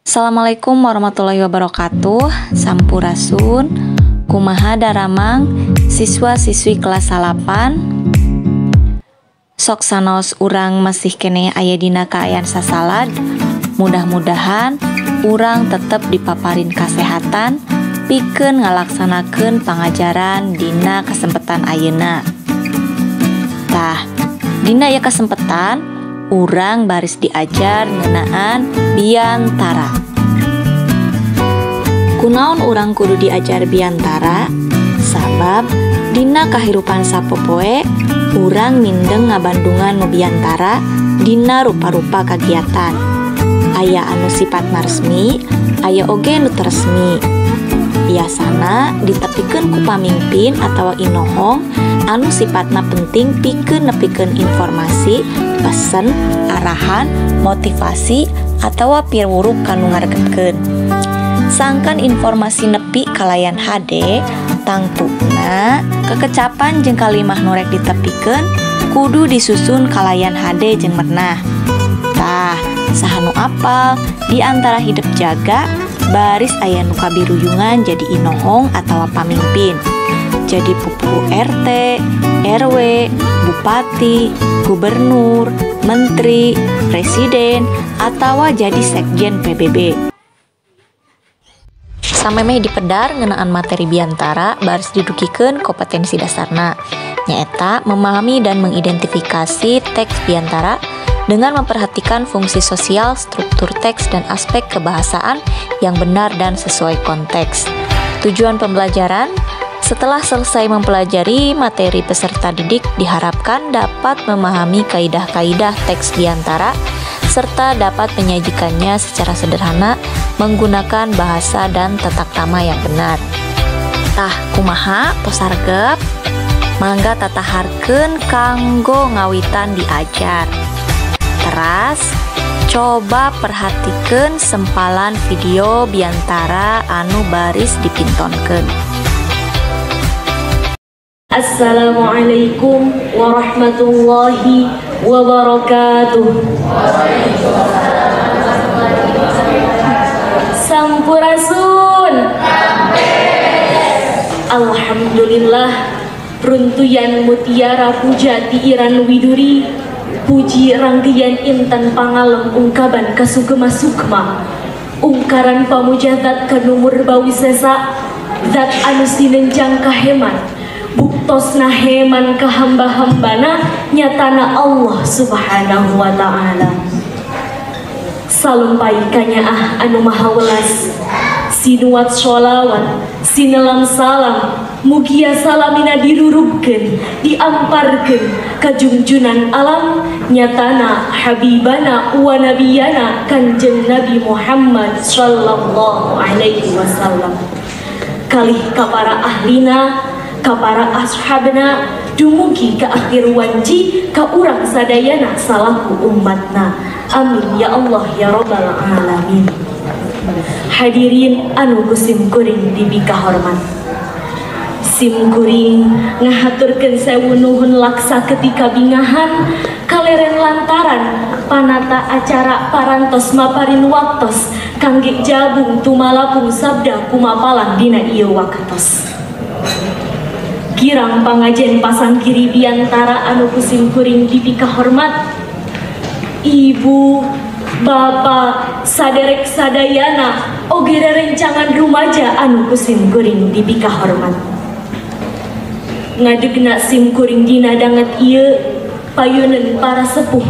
Assalamualaikum warahmatullahi wabarakatuh. Sampurasun. Kumaha daramang siswa-siswi kelas 8. Sok sanaos urang masih keneh aya dina kaayaan sasalad. Mudah-mudahan urang tetep dipaparin kasehatan pikeun ngalaksanakeun pangajaran dina kasempetan ayeuna. Tah, dina ieu kasempetan urang baris diajar ngeunaan biantara. Kunaon urang kudu diajar biantara? Sabab dina kahirupan sapopoe urang mindeng ngabandungan nu biantara dina rupa-rupa kagiatan. Aya anu sifatna resmi, aya oge nu teu resmi. Biasana ditepikeun ku pamimpin atawa inohong anu sifatna penting pikeun nepikeun informasi, pesen, arahan, motivasi, atawa piwuruk kanu ngaregepkeun. Sangkan informasi nepi kalayan HD, tangtuna kekecapan jeung kalimah nu rek ditepikeun kudu disusun kalayan HD jeung merenah. Tah, saha nu apal di antara hidep jaga baris aya nu kabiruyungan jadi inohong atawa pamimpin. Jadi pupuhu RT, RW, bupati, gubernur, menteri, presiden, atawa jadi sekjen PBB. Samemeh dipedar ngeunaan materi biantara baris didugikeun kompetensi dasarna, nyaeta memahami dan mengidentifikasi teks biantara dengan memperhatikan fungsi sosial, struktur teks, dan aspek kebahasaan yang benar dan sesuai konteks. Tujuan pembelajaran, setelah selesai mempelajari materi peserta didik diharapkan dapat memahami kaidah-kaidah teks biantara serta dapat menyajikannya secara sederhana menggunakan bahasa dan tata krama yang benar. Tah, kumaha tos saregep? Mangga tataharkeun kanggo ngawitan diajar. Teras, coba perhatikeun sempalan video biantara anu baris dipintonkeun. Assalamualaikum warahmatullahi wabarakatuh. Sampurasun. Alhamdulillah runtuyan mutiara puja tiiran widuri puji rangkaian intan pangalem ungkaban kasugema sukma ungkaran pamuja zat kanumur bawisesa zat anu sinenjang kaheman buktosna heman ka hamba-hambana nyatana Allah subhanahu wa ta'ala. Salumpai kanyaah anu maha welas sinuat sholawat sinelam salam mugia salamina dirurubkeun diamparkeun ka junjunan alam nyatana habibana wa nabiyana kanjeng Nabi Muhammad sallallahu alaihi wasallam kalih ka para ahlina ka para ashabna dumugi ka akhir wanci ka urang sadayana salaku umatna. Amin ya Allah ya rabbal alamin. Hadirin anu ku simkuring dipika hormat, simkuring ngahaturkeun sewu nuhun laksa ketika bingahan kaleren lantaran panata acara parantos maparin waktos kangge jabung tumalapung sabda kumapalang dina ieu waktos. Kirang pangajen pasang kiri biantara anu ku simkuring dipika hormat, ibu, bapak, saderek sadayana, oge rerencangan rumaja anu ku simkuring dipika hormat. Ngadegna simkuring dina danget ieu payuneun para sepuh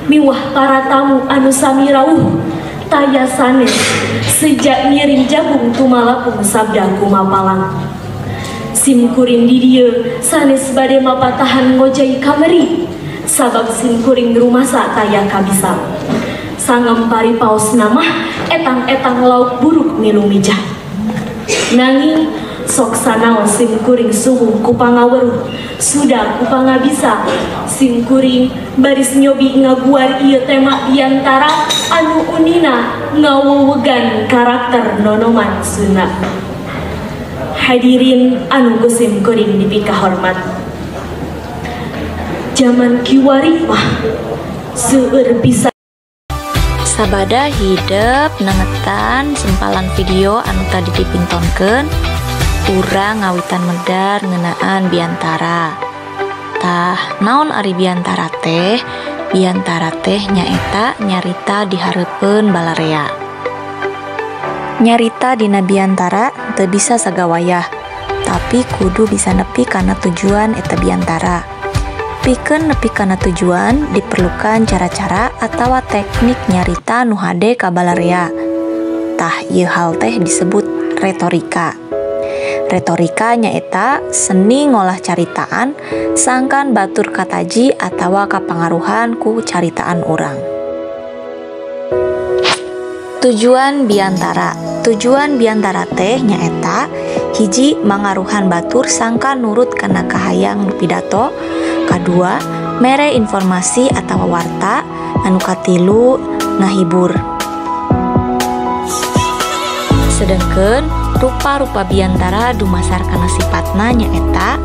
miwah para tamu anu sami rawuh taya sanes sejak ngiring jabung tumalapung sabda kumapalang. Simkuring di dieu sanes bade mapatahan ngojay kameri sabab simkuring rumasa taya kabisa sangampari paos namah etang-etang lauk buruk milu mijah. Nanging sok sanaos simkuring suhu kupangaweruh sudah kupangabisa simkuring baris nyobi ngaguar ieu tema biantara anu unina ngawewegan karakter nonoman Sunda. Hadirin anu ku simkuring dipika hormat, jaman kiwari mah seueur pisan. Sabada hidep nengetan sempalan video anu tadi dipintonkeun, urang ngawitan medar ngeunaan biantara. Tah, naon ari biantara teh? Biantara teh nyaeta nyarita di hareupeun balarea. Nyarita dina biantara teu bisa sagawayah, tapi kudu bisa nepi kana tujuan eta biantara. Pikeun nepi kana tujuan diperlukan cara-cara atawa teknik nyarita nu hade ka balarea. Tah, ieu hal teh disebut retorika. Retorika nyaeta seni ngolah caritaan sangkan batur kataji atawa kapangaruhan ku caritaan urang. Tujuan biantara. Tujuan biantara teh nyaeta hiji, mangaruhan batur sangkan nurut kana kahayang nu pidato. Kadua, mere informasi atawa warta. Anu katilu, ngahibur. Sedengkeun rupa-rupa biantara dumasar kana sipatna nyaeta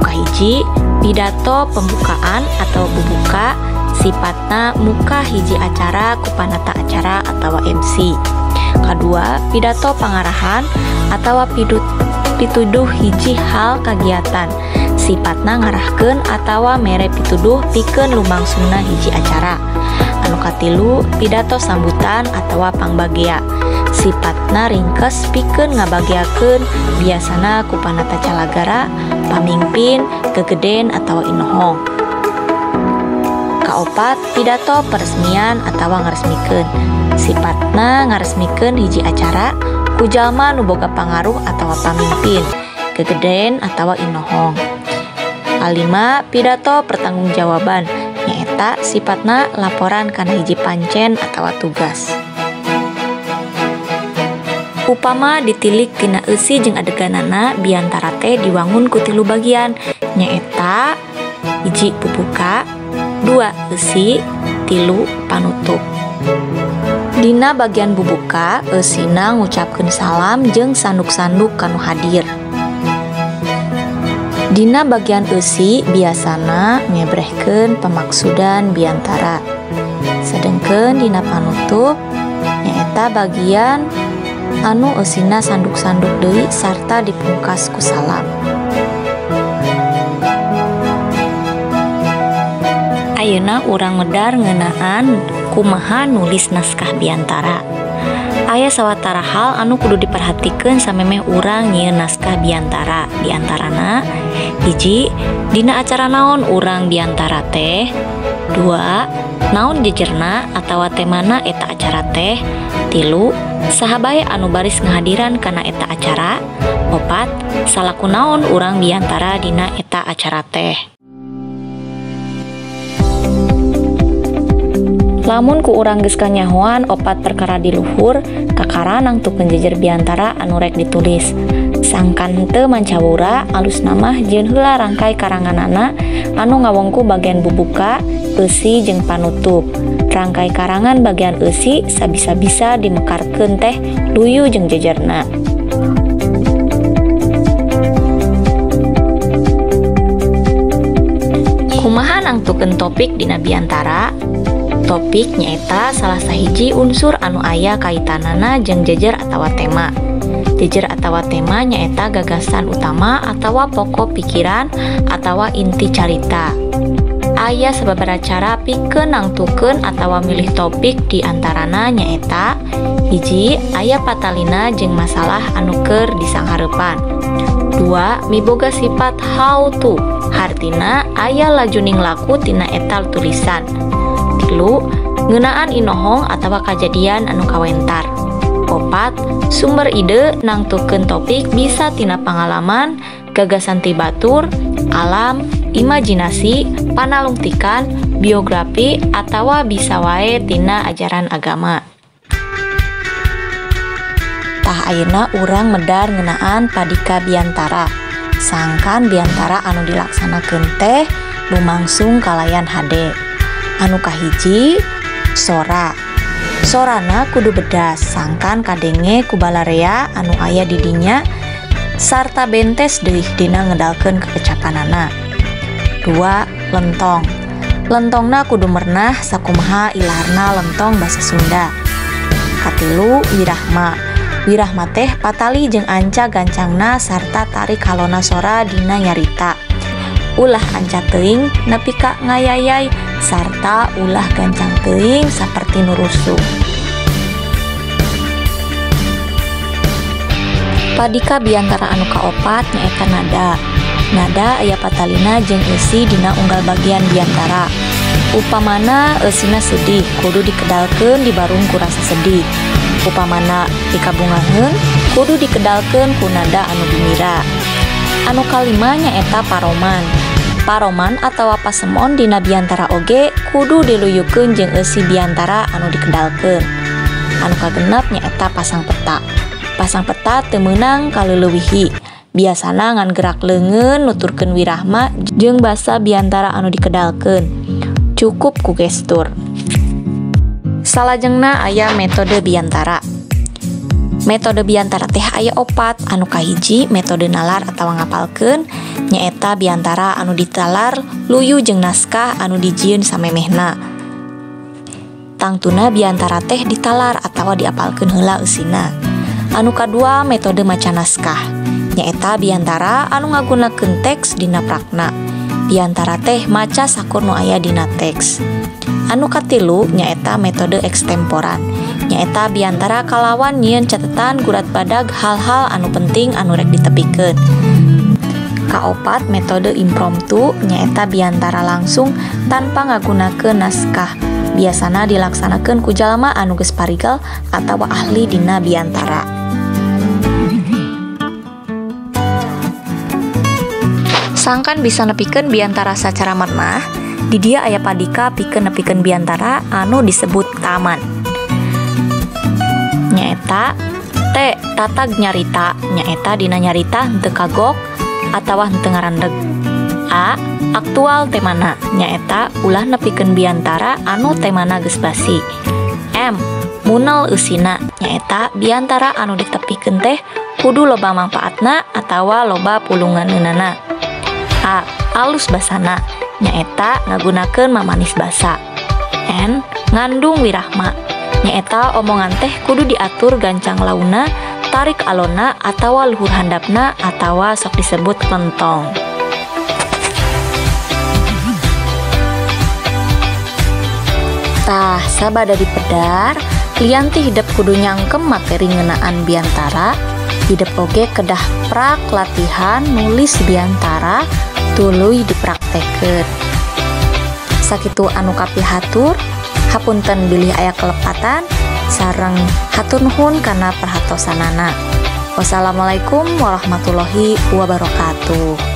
kahiji, pidato pembukaan atau bubuka, sipatna muka hiji acara ku panata acara atawa MC. Kadua, pidato pangarahan atawa pituduh hiji hal kagiatan, sipatna ngarahkeun atawa mere pituduh pikeun lumangsungna hiji acara. Anu katilu, pidato sambutan atawa pangbagea, sipatna ringkes pikeun ngabageakeun biasana ku panata calagara, pamimpin, gegeden atawa inohong. Kaopat, pidato peresmian atawa ngaresmikeun, sipatna ngaresmikeun hiji acara ku jalma nu boga pangaruh atawa pamimpin, gegeden atawa inohong. Kalima, pidato pertanggungjawaban, nyaeta sipatna laporan kana hiji pancen atawa tugas. Upama ditilik tina eusi jeung adeganana, biantara teh diwangun ku tilu bagian, nyaeta hiji bubuka, 2 eusi, 3 panutup. Dina bagian bubuka, eusina ngucapkeun salam jeung sanduk-sanduk kanu hadir. Dina bagian eusi biasana ngebrehkeun pemaksudan biantara. Sedengkeun dina panutup nyaeta bagian anu eusina sanduk-sanduk deui sarta dipungkas ku salam. Ayeuna urang medar ngeunaan kumaha nulis naskah biantara. Aya sawatara hal anu kudu diperhatikeun samemeh urang nyieun naskah biantara. Diantarana hiji, dina acara naon urang biantara teh. 2, naon jejerna atawa temana eta acara teh. 3, saha bae anu baris ngahadiran kana eta acara. 4, salaku naon urang biantara dina eta acara teh. Lamun ku urang geus kanyahoan 4 perkara di luhur, kakara nangtukeun jejer biantara anu rek ditulis. Sangkan henteu mancawura, alus namah jeung heula rangkai karanganana anu ngawongku bagian bubuka, eusi jeung panutup. Rangkai karangan bagian eusi sabisa-bisa dimekarkeun teh luyu jeung jejerna. Kumaha nangtukeun topik dina biantara? Topik nyaeta salah sahiji unsur anu aya kaitanana jeung jejer atawa tema. Jejer atawa tema nyaeta gagasan utama atawa pokok pikiran atawa inti carita. Aya sababaraha cara pikeun nangtukeun atawa milih topik di antarana nyaeta hiji, aya patalina jeung masalah anu keur disanghareupan. 2, miboga sifat how to, hartina aya lajuning laku tina etal tulisan. 3, ngeunaan inohong atawa kajadian anu kawentar. 4, sumber ide nangtukeun topik bisa tina pangalaman, gagasan ti batur, alam, imajinasi, panalungtikan, biografi, atawa bisa wae tina ajaran agama. Tah ayeuna urang medar ngeunaan padika biantara. Sangkan biantara anu dilaksanakeun teh lumangsung kalayan hade. Anu kahiji, sora. Sorana kudu bedas, sangkan kadenge ku balarea anu aya di dinya sarta bentes deui dina ngedalkeun kekecapanana. 2, lentong. Lentongna kudu mernah sakumaha ilaharna lentong basa Sunda. Katilu, wirahma. Wirahma teh patali jeung anca gancangna sarta tarik halona sora dina nyarita. Ulah anca teuing nepi ka ngayayay sarta ulah gancang teuing saperti nu rusuh. Padika biantara anu kaopat nyaeta nada. Nada aya patalina jeung eusi dina unggal bagian biantara. Upamana eusina sedih, kudu dikedalkeun dibarung ku rasa sedih. Upamana pikabungaheun, kudu dikedalkeun ku nada anu gumira. Anu kalima nyaeta paroman. Paroman atawa pasemon dina biantara oge kudu diluyukeun jeung eusi biantara anu dikedalkeun. Anu kagenep nyaeta pasang peta. Pasang peta teu meunang kaleulewihi. Biasana ngan gerak leungeun nuturkeun wirahma jeung basa biantara anu dikedalkeun. Cukup ku gestur. Salajengna aya metode biantara. Metode biantara teh aya opat. Anu kahiji metode nalar atawa ngapalkeun nyaeta biantara anu ditalar luyu jeung naskah anu dijieun samemehna. Tangtuna biantara teh ditalar atawa diapalkeun heula eusina. Anu kadua metode maca naskah nyaeta biantara anu ngagunakeun teks dina prakna. Biantara teh maca sakur nu aya dina teks. Anu katilu nyaeta metode ekstemporan nyaeta biantara kalawan nyieun catetan gurat badag hal-hal anu penting anu rek ditepikeun. Kaopat metode impromptu nyaeta biantara langsung tanpa ngagunakeun naskah. Biasana dilaksanakeun ku jalma anu geus parigel atawa ahli dina biantara. Sangkan bisa nepikeun biantara sacara mernah, di dia aya padika pikeun nepikeun biantara anu disebut taman. Nyaeta T tatag nyarita, nyaeta dina nyarita henteu kagok atawa henteu ngarandeg. A aktual temana, nyaeta ulah nepikeun biantara anu temana geus basi. M munel eusina, nyaeta biantara anu ditepikeun teh kudu loba mangpaatna atawa loba pulunganeunana. A alus basana, nyaeta ngagunakeun mamanis basa. N ngandung wirahma, nyaeta omongan teh kudu diatur gancang launa, tarik alona atawa luhur handapna atawa sok disebut lentong. Tah, sabada dipedar, lian ti hidep kudu nyangkem materi ngeunaan biantara, hidep oge kedah prak latihan nulis biantara tuluy dipraktekeun. Sakitu anu kapihatur, hapunten bilih aya kelepatan, sareng hatur nuhun kana perhatosanana. Wassalamualaikum warahmatullahi wabarakatuh.